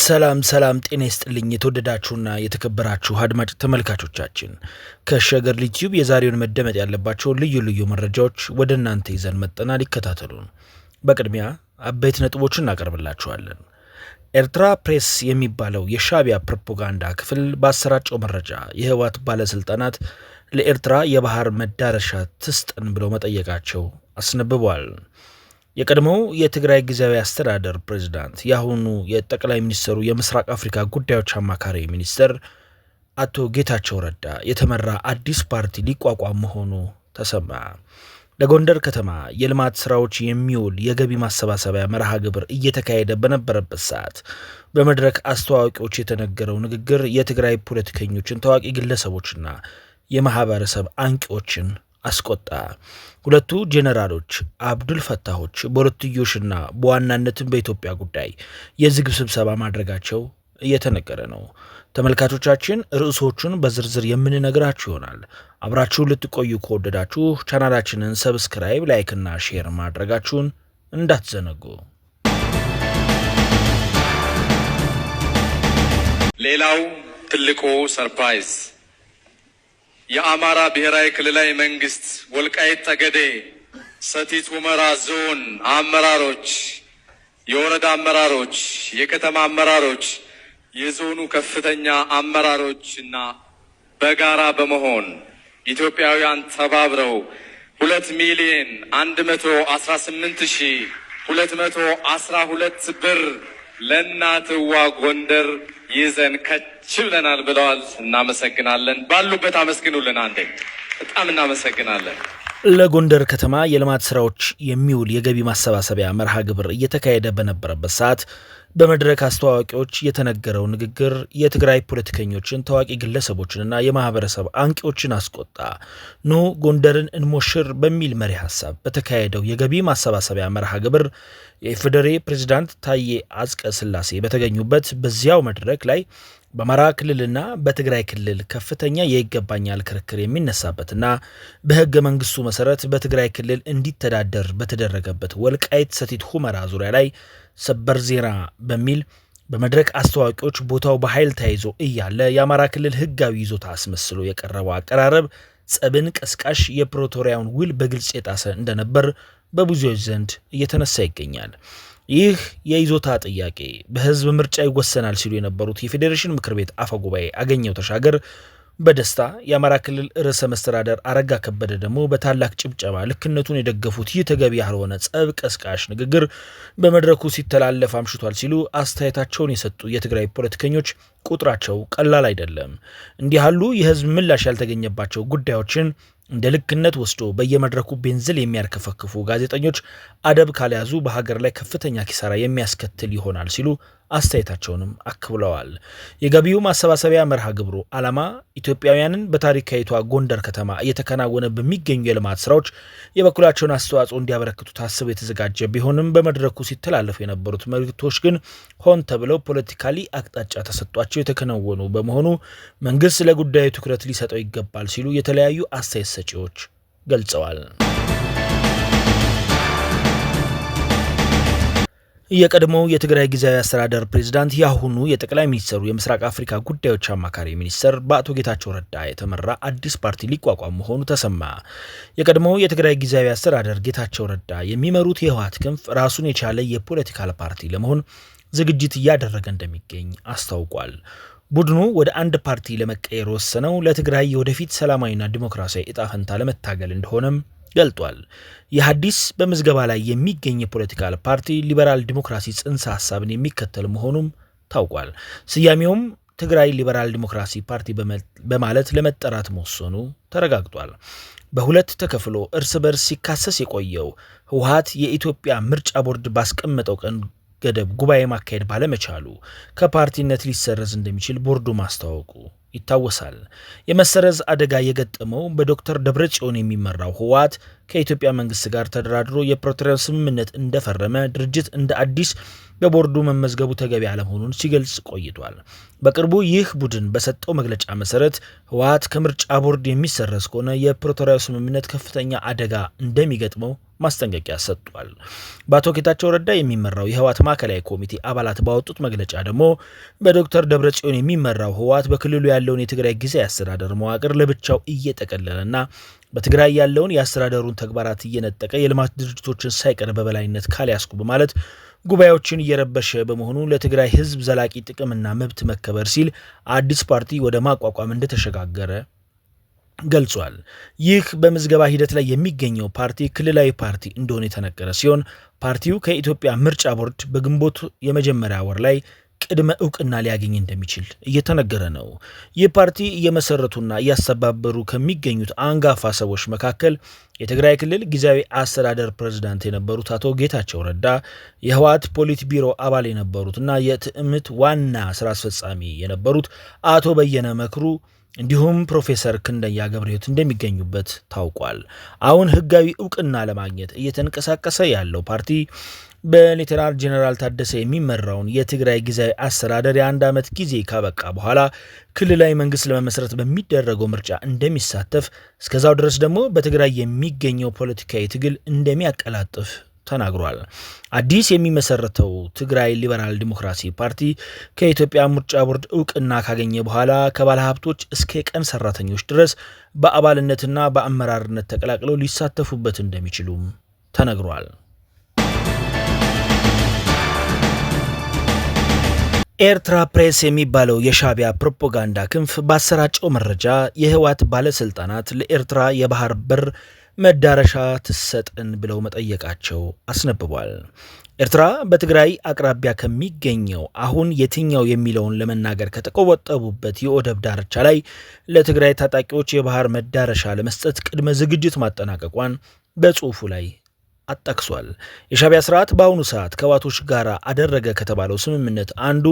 ሰላም ሰላም፣ ጤና ይስጥልኝ የተወደዳችሁና የተከበራችሁ አድማጭ ተመልካቾቻችን፣ ከሸገር ዩቲዩብ የዛሬውን መደመጥ ያለባቸው ልዩ ልዩ መረጃዎች ወደ እናንተ ይዘን መጥተናል። ይከታተሉን። በቅድሚያ አበይት ነጥቦችን እናቀርብላችኋለን። ኤርትራ ፕሬስ የሚባለው የሻዕቢያ ፕሮፓጋንዳ ክፍል ባሰራጨው መረጃ የህወሓት ባለስልጣናት ለኤርትራ የባህር መዳረሻ ትስጠን ብለው መጠየቃቸው አስነብቧል። የቀድሞው የትግራይ ጊዜያዊ አስተዳደር ፕሬዝዳንት፣ የአሁኑ የጠቅላይ ሚኒስትሩ የምስራቅ አፍሪካ ጉዳዮች አማካሪ ሚኒስትር አቶ ጌታቸው ረዳ የተመራ አዲስ ፓርቲ ሊቋቋም መሆኑ ተሰማ። ለጎንደር ከተማ የልማት ስራዎች የሚውል የገቢ ማሰባሰቢያ መርሃ ግብር እየተካሄደ በነበረበት ሰዓት በመድረክ አስተዋዋቂዎች የተነገረው ንግግር የትግራይ ፖለቲከኞችን፣ ታዋቂ ግለሰቦችና የማህበረሰብ አንቂዎችን አስቆጣ። ሁለቱ ጄኔራሎች አብዱል ፈታሆች በሁለትዮሽና በዋናነትም በኢትዮጵያ ጉዳይ የዝግ ስብሰባ ማድረጋቸው እየተነገረ ነው። ተመልካቾቻችን፣ ርዕሶቹን በዝርዝር የምንነግራችሁ ይሆናል። አብራችሁን ልትቆዩ ከወደዳችሁ ቻናላችንን subscribe፣ like ና share ማድረጋችሁን እንዳትዘነጉ። ሌላው ትልቁ surprise የአማራ ብሔራዊ ክልላዊ መንግስት ወልቃይት ጠገዴ ሰቲት ሁመራ ዞን አመራሮች፣ የወረዳ አመራሮች፣ የከተማ አመራሮች፣ የዞኑ ከፍተኛ አመራሮች እና በጋራ በመሆን ኢትዮጵያውያን ተባብረው 2,118,212 ብር ለእናትዋ ጎንደር ይዘን ከች ብለናል ብለዋል። እናመሰግናለን። ባሉበት አመስግኑልን። አንዴ በጣም እናመሰግናለን። ለጎንደር ከተማ የልማት ስራዎች የሚውል የገቢ ማሰባሰቢያ መርሃ ግብር እየተካሄደ በነበረበት ሰዓት በመድረክ አስተዋዋቂዎች የተነገረው ንግግር የትግራይ ፖለቲከኞችን፣ ታዋቂ ግለሰቦችንና የማህበረሰብ አንቂዎችን አስቆጣ። ኑ ጎንደርን እንሞሽር በሚል መሪ ሀሳብ በተካሄደው የገቢ ማሰባሰቢያ መርሃ ግብር የኢፌዴሪ ፕሬዚዳንት ታዬ አጽቀ ሥላሴ በተገኙበት በዚያው መድረክ ላይ በአማራ ክልልና በትግራይ ክልል ከፍተኛ የይገባኛል ክርክር የሚነሳበትና በህገ መንግስቱ መሰረት በትግራይ ክልል እንዲተዳደር በተደረገበት ወልቃይት ሰቲት ሁመራ ዙሪያ ላይ ሰበር ዜና በሚል በመድረክ አስተዋዋቂዎች ቦታው በኃይል ተይዞ እያለ የአማራ ክልል ህጋዊ ይዞታ አስመስሎ የቀረበው አቀራረብ ጸብን ቀስቃሽ፣ የፕሪቶሪያውን ውል በግልጽ የጣሰ እንደነበር በብዙዎች ዘንድ እየተነሳ ይገኛል። ይህ የይዞታ ጥያቄ በህዝብ ምርጫ ይወሰናል ሲሉ የነበሩት የፌዴሬሽን ምክር ቤት አፈ ጉባኤ አገኘሁ ተሻገር በደስታ፣ የአማራ ክልል ርዕሰ መስተዳደር አረጋ ከበደ ደግሞ በታላቅ ጭብጨባ ልክነቱን የደገፉት ይህ ተገቢ ያልሆነ ጸብ ቀስቃሽ ንግግር በመድረኩ ሲተላለፍ አምሽቷል ሲሉ አስተያየታቸውን የሰጡ የትግራይ ፖለቲከኞች ቁጥራቸው ቀላል አይደለም። እንዲህ ያሉ የህዝብ ምላሽ ያልተገኘባቸው ጉዳዮችን እንደ ልክነት ወስዶ በየመድረኩ ቤንዚን የሚያርከፈክፉ ጋዜጠኞች አደብ ካልያዙ በሀገር ላይ ከፍተኛ ኪሳራ የሚያስከትል ይሆናል ሲሉ አስተያየታቸውንም አክብለዋል። የገቢው ማሰባሰቢያ መርሃ ግብሩ ዓላማ ኢትዮጵያውያንን በታሪካዊቷ ጎንደር ከተማ እየተከናወነ በሚገኙ የልማት ስራዎች የበኩላቸውን አስተዋጽኦ እንዲያበረክቱ ታስቦ የተዘጋጀ ቢሆንም በመድረኩ ሲተላለፉ የነበሩት መልእክቶች ግን ሆን ተብለው politically አቅጣጫ ተሰጥቷቸው የተከናወኑ በመሆኑ መንግስት ለጉዳዩ ትኩረት ሊሰጠው ይገባል ሲሉ የተለያዩ አስተያየት ሰጪዎች ገልጸዋል። የቀድሞው የትግራይ ጊዜያዊ አስተዳደር ፕሬዝዳንት፣ የአሁኑ የጠቅላይ ሚኒስትሩ የምስራቅ አፍሪካ ጉዳዮች አማካሪ ሚኒስትር በአቶ ጌታቸው ረዳ የተመራ አዲስ ፓርቲ ሊቋቋም መሆኑ ተሰማ። የቀድሞው የትግራይ ጊዜያዊ አስተዳደር ጌታቸው ረዳ የሚመሩት የህወሓት ክንፍ ራሱን የቻለ የ political ፓርቲ ለመሆን ዝግጅት እያደረገ እንደሚገኝ አስታውቋል። ቡድኑ ወደ አንድ ፓርቲ ለመቀየር ወሰነው ለትግራይ የወደፊት ሰላማዊና ዲሞክራሲያዊ እጣ ፈንታ ለመታገል እንደሆነም ገልጧል። ይህ አዲስ በምዝገባ ላይ የሚገኝ የ political ፓርቲ ሊበራል ዲሞክራሲ ጽንሰ ሀሳብን የሚከተል መሆኑም ታውቋል። ስያሜውም ትግራይ ሊበራል ዲሞክራሲ ፓርቲ በማለት ለመጠራት መወሰኑ ተረጋግጧል። በሁለት ተከፍሎ እርስ በርስ ሲካሰስ የቆየው ህወሓት የኢትዮጵያ ምርጫ ቦርድ ባስቀመጠው ቀን ገደብ ጉባኤ ማካሄድ ባለመቻሉ ከፓርቲነት ሊሰረዝ እንደሚችል ቦርዱ ማስታወቁ ይታወሳል። የመሰረዝ አደጋ የገጠመው በዶክተር ደብረጽዮን የሚመራው ህወሓት ከኢትዮጵያ መንግስት ጋር ተደራድሮ የፕሪቶሪያው ስምምነት እንደፈረመ ድርጅት እንደ አዲስ በቦርዱ መመዝገቡ ተገቢ አለመሆኑን ሲገልጽ ቆይቷል። በቅርቡ ይህ ቡድን በሰጠው መግለጫ መሰረት ህወሓት ከምርጫ ቦርድ የሚሰረዝ ከሆነ የፕሪቶሪያው ስምምነት ከፍተኛ አደጋ እንደሚገጥመው ማስጠንቀቂያ ሰጥቷል። በአቶ ጌታቸው ረዳ የሚመራው የህወሓት ማዕከላዊ ኮሚቴ አባላት ባወጡት መግለጫ ደግሞ በዶክተር ደብረጽዮን የሚመራው ህወሓት በክልሉ ያለውን የትግራይ ጊዜያዊ አስተዳደር መዋቅር ለብቻው እየጠቀለለና በትግራይ ያለውን የአስተዳደሩን ተግባራት እየነጠቀ የልማት ድርጅቶችን ሳይቀር በበላይነት ካልያዝኩ በማለት ጉባኤዎችን እየረበሸ በመሆኑ ለትግራይ ህዝብ ዘላቂ ጥቅምና መብት መከበር ሲል አዲስ ፓርቲ ወደ ማቋቋም እንደተሸጋገረ ገልጿል። ይህ በምዝገባ ሂደት ላይ የሚገኘው ፓርቲ ክልላዊ ፓርቲ እንደሆነ የተነገረ ሲሆን ፓርቲው ከኢትዮጵያ ምርጫ ቦርድ በግንቦት የመጀመሪያ ወር ላይ ቅድመ እውቅና ሊያገኝ እንደሚችል እየተነገረ ነው። ይህ ፓርቲ እየመሰረቱና እያስተባበሩ ከሚገኙት አንጋፋ ሰዎች መካከል የትግራይ ክልል ጊዜያዊ አስተዳደር ፕሬዝዳንት የነበሩት አቶ ጌታቸው ረዳ፣ የህወሓት ፖሊት ቢሮ አባል የነበሩትና የትዕምት ዋና ስራ አስፈጻሚ የነበሩት አቶ በየነ መክሩ እንዲሁም ፕሮፌሰር ክንደያ ገብረሕይወት እንደሚገኙበት ታውቋል። አሁን ህጋዊ እውቅና ለማግኘት እየተንቀሳቀሰ ያለው ፓርቲ በሌተናል ጄኔራል ታደሰ የሚመራውን የትግራይ ጊዜያዊ አስተዳደር የአንድ ዓመት ጊዜ ካበቃ በኋላ ክልላዊ መንግስት ለመመስረት በሚደረገው ምርጫ እንደሚሳተፍ፣ እስከዛው ድረስ ደግሞ በትግራይ የሚገኘው ፖለቲካዊ ትግል እንደሚያቀላጥፍ ተናግሯል። አዲስ የሚመሰረተው ትግራይ ሊበራል ዲሞክራሲ ፓርቲ ከኢትዮጵያ ምርጫ ቦርድ እውቅና ካገኘ በኋላ ከባለሀብቶች እስከ የቀን ሰራተኞች ድረስ በአባልነትና በአመራርነት ተቀላቅለው ሊሳተፉበት እንደሚችሉም ተነግሯል። ኤርትራ ፕሬስ የሚባለው የሻዕቢያ ፕሮፓጋንዳ ክንፍ ባሰራጨው መረጃ የህወሓት ባለስልጣናት ለኤርትራ የባህር በር መዳረሻ ትሰጥን ብለው መጠየቃቸው አስነብቧል። ኤርትራ በትግራይ አቅራቢያ ከሚገኘው አሁን የትኛው የሚለውን ለመናገር ከተቆጠቡበት የወደብ ዳርቻ ላይ ለትግራይ ታጣቂዎች የባህር መዳረሻ ለመስጠት ቅድመ ዝግጅት ማጠናቀቋን በጽሑፉ ላይ አጠቅሷል። የሻዕቢያ ስርዓት በአሁኑ ሰዓት ከህወሓቶች ጋር አደረገ ከተባለው ስምምነት አንዱ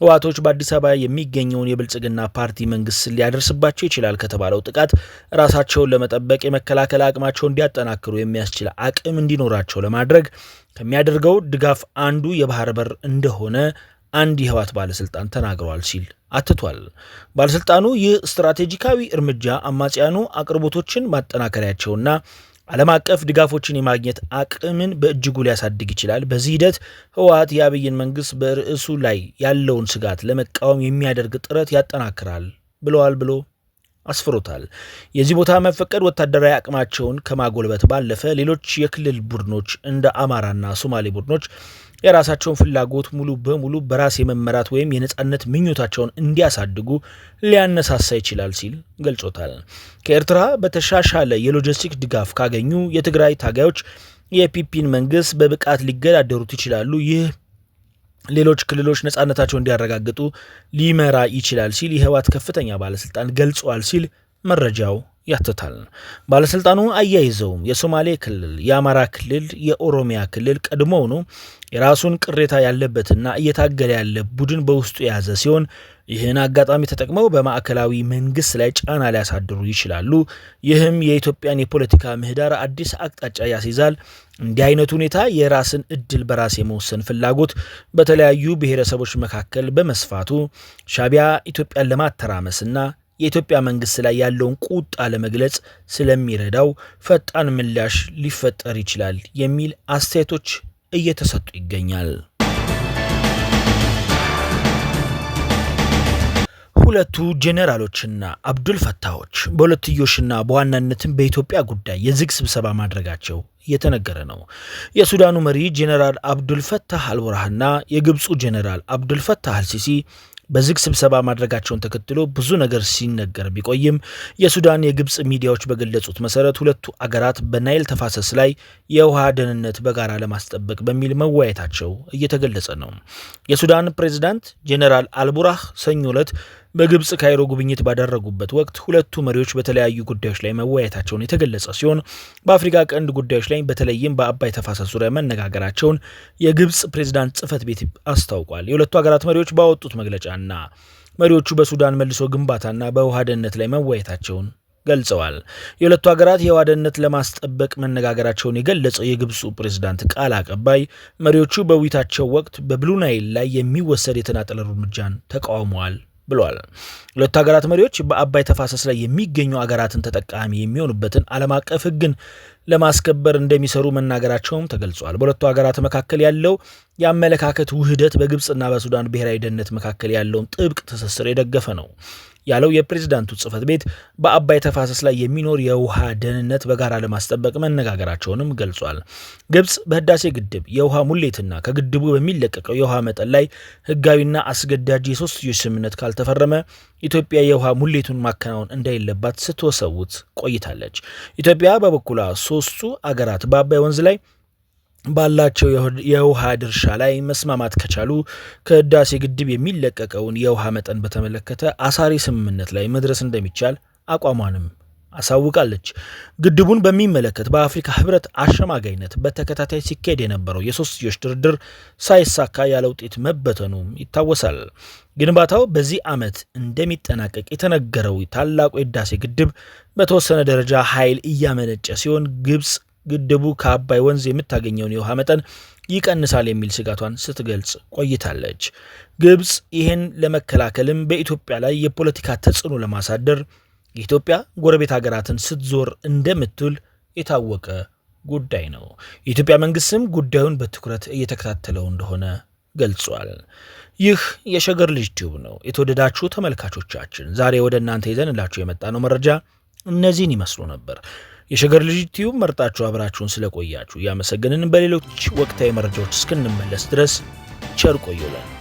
ህወሓቶች በአዲስ አበባ የሚገኘውን የብልጽግና ፓርቲ መንግስት ሊያደርስባቸው ይችላል ከተባለው ጥቃት ራሳቸውን ለመጠበቅ የመከላከል አቅማቸውን እንዲያጠናክሩ የሚያስችል አቅም እንዲኖራቸው ለማድረግ ከሚያደርገው ድጋፍ አንዱ የባህር በር እንደሆነ አንድ የህወሓት ባለስልጣን ተናግረዋል ሲል አትቷል። ባለስልጣኑ ይህ ስትራቴጂካዊ እርምጃ አማጽያኑ አቅርቦቶችን ማጠናከሪያቸውና ዓለም አቀፍ ድጋፎችን የማግኘት አቅምን በእጅጉ ሊያሳድግ ይችላል። በዚህ ሂደት ህወሓት የአብይን መንግስት በርዕሱ ላይ ያለውን ስጋት ለመቃወም የሚያደርግ ጥረት ያጠናክራል ብለዋል ብሎ አስፍሮታል። የዚህ ቦታ መፈቀድ ወታደራዊ አቅማቸውን ከማጎልበት ባለፈ ሌሎች የክልል ቡድኖች እንደ አማራና ሶማሌ ቡድኖች የራሳቸውን ፍላጎት ሙሉ በሙሉ በራስ የመመራት ወይም የነጻነት ምኞታቸውን እንዲያሳድጉ ሊያነሳሳ ይችላል ሲል ገልጾታል። ከኤርትራ በተሻሻለ የሎጂስቲክ ድጋፍ ካገኙ የትግራይ ታጋዮች የፒፒን መንግስት በብቃት ሊገዳደሩት ይችላሉ። ይህ ሌሎች ክልሎች ነጻነታቸውን እንዲያረጋግጡ ሊመራ ይችላል ሲል የህወሓት ከፍተኛ ባለስልጣን ገልጿል ሲል መረጃው ያትታል። ባለስልጣኑ አያይዘውም የሶማሌ ክልል፣ የአማራ ክልል፣ የኦሮሚያ ክልል ቀድሞውኑ የራሱን ቅሬታ ያለበትና እየታገለ ያለ ቡድን በውስጡ የያዘ ሲሆን ይህን አጋጣሚ ተጠቅመው በማዕከላዊ መንግስት ላይ ጫና ሊያሳድሩ ይችላሉ። ይህም የኢትዮጵያን የፖለቲካ ምህዳር አዲስ አቅጣጫ ያስይዛል። እንዲህ አይነቱ ሁኔታ የራስን እድል በራስ የመወሰን ፍላጎት በተለያዩ ብሔረሰቦች መካከል በመስፋቱ ሻዕቢያ ኢትዮጵያን ለማተራመስና የኢትዮጵያ መንግስት ላይ ያለውን ቁጣ ለመግለጽ ስለሚረዳው ፈጣን ምላሽ ሊፈጠር ይችላል የሚል አስተያየቶች እየተሰጡ ይገኛል። ሁለቱ ጄኔራሎችና አብዱል ፈታሆች በሁለትዮሽና በዋናነትም በኢትዮጵያ ጉዳይ የዝግ ስብሰባ ማድረጋቸው እየተነገረ ነው። የሱዳኑ መሪ ጄኔራል አብዱል ፈታህ አልቡርሃንና የግብፁ ጄኔራል አብዱል ፈታህ አልሲሲ በዝግ ስብሰባ ማድረጋቸውን ተከትሎ ብዙ ነገር ሲነገር ቢቆይም የሱዳን የግብፅ ሚዲያዎች በገለጹት መሰረት ሁለቱ አገራት በናይል ተፋሰስ ላይ የውሃ ደህንነት በጋራ ለማስጠበቅ በሚል መወያየታቸው እየተገለጸ ነው። የሱዳን ፕሬዝዳንት ጄኔራል አልቡራህ ሰኞ ዕለት በግብፅ ካይሮ ጉብኝት ባደረጉበት ወቅት ሁለቱ መሪዎች በተለያዩ ጉዳዮች ላይ መወያየታቸውን የተገለጸ ሲሆን በአፍሪካ ቀንድ ጉዳዮች ላይ በተለይም በአባይ ተፋሰስ ዙሪያ መነጋገራቸውን የግብፅ ፕሬዝዳንት ጽሕፈት ቤት አስታውቋል። የሁለቱ ሀገራት መሪዎች ባወጡት መግለጫና መሪዎቹ በሱዳን መልሶ ግንባታና በውሃ ደህንነት ላይ መወያየታቸውን ገልጸዋል። የሁለቱ ሀገራት የውሃ ደህንነት ለማስጠበቅ መነጋገራቸውን የገለጸው የግብፁ ፕሬዝዳንት ቃል አቀባይ መሪዎቹ በውይይታቸው ወቅት በብሉ ናይል ላይ የሚወሰድ የተናጠል እርምጃን ተቃውመዋል ብለዋል። ሁለቱ ሀገራት መሪዎች በአባይ ተፋሰስ ላይ የሚገኙ አገራትን ተጠቃሚ የሚሆኑበትን ዓለም አቀፍ ሕግን ለማስከበር እንደሚሰሩ መናገራቸውም ተገልጿል። በሁለቱ ሀገራት መካከል ያለው የአመለካከት ውህደት በግብፅና በሱዳን ብሔራዊ ደህንነት መካከል ያለውን ጥብቅ ትስስር የደገፈ ነው ያለው የፕሬዝዳንቱ ጽሕፈት ቤት በአባይ ተፋሰስ ላይ የሚኖር የውሃ ደህንነት በጋራ ለማስጠበቅ መነጋገራቸውንም ገልጿል። ግብፅ በህዳሴ ግድብ የውሃ ሙሌትና ከግድቡ በሚለቀቀው የውሃ መጠን ላይ ህጋዊና አስገዳጅ የሶስትዮሽ ስምምነት ካልተፈረመ ኢትዮጵያ የውሃ ሙሌቱን ማከናወን እንደሌለባት ስትወሰውት ቆይታለች። ኢትዮጵያ በበኩሏ ሶስቱ አገራት በአባይ ወንዝ ላይ ባላቸው የውሃ ድርሻ ላይ መስማማት ከቻሉ ከህዳሴ ግድብ የሚለቀቀውን የውሃ መጠን በተመለከተ አሳሪ ስምምነት ላይ መድረስ እንደሚቻል አቋሟንም አሳውቃለች። ግድቡን በሚመለከት በአፍሪካ ህብረት አሸማጋይነት በተከታታይ ሲካሄድ የነበረው የሶስትዮሽ ድርድር ሳይሳካ ያለ ውጤት መበተኑም ይታወሳል። ግንባታው በዚህ ዓመት እንደሚጠናቀቅ የተነገረው ታላቁ የህዳሴ ግድብ በተወሰነ ደረጃ ኃይል እያመነጨ ሲሆን ግብፅ ግድቡ ከአባይ ወንዝ የምታገኘውን የውሃ መጠን ይቀንሳል የሚል ስጋቷን ስትገልጽ ቆይታለች። ግብፅ ይህን ለመከላከልም በኢትዮጵያ ላይ የፖለቲካ ተጽዕኖ ለማሳደር የኢትዮጵያ ጎረቤት ሀገራትን ስትዞር እንደምትውል የታወቀ ጉዳይ ነው። የኢትዮጵያ መንግስትም ጉዳዩን በትኩረት እየተከታተለው እንደሆነ ገልጿል። ይህ የሸገር ልጅ ቲዩብ ነው። የተወደዳችሁ ተመልካቾቻችን ዛሬ ወደ እናንተ ይዘንላችሁ የመጣነው መረጃ እነዚህን ይመስሉ ነበር። የሸገር ልጅ ቲዩብ መርጣችሁ አብራችሁን ስለቆያችሁ እያመሰገንን በሌሎች ወቅታዊ መረጃዎች እስክንመለስ ድረስ ቸር ቆዩልን።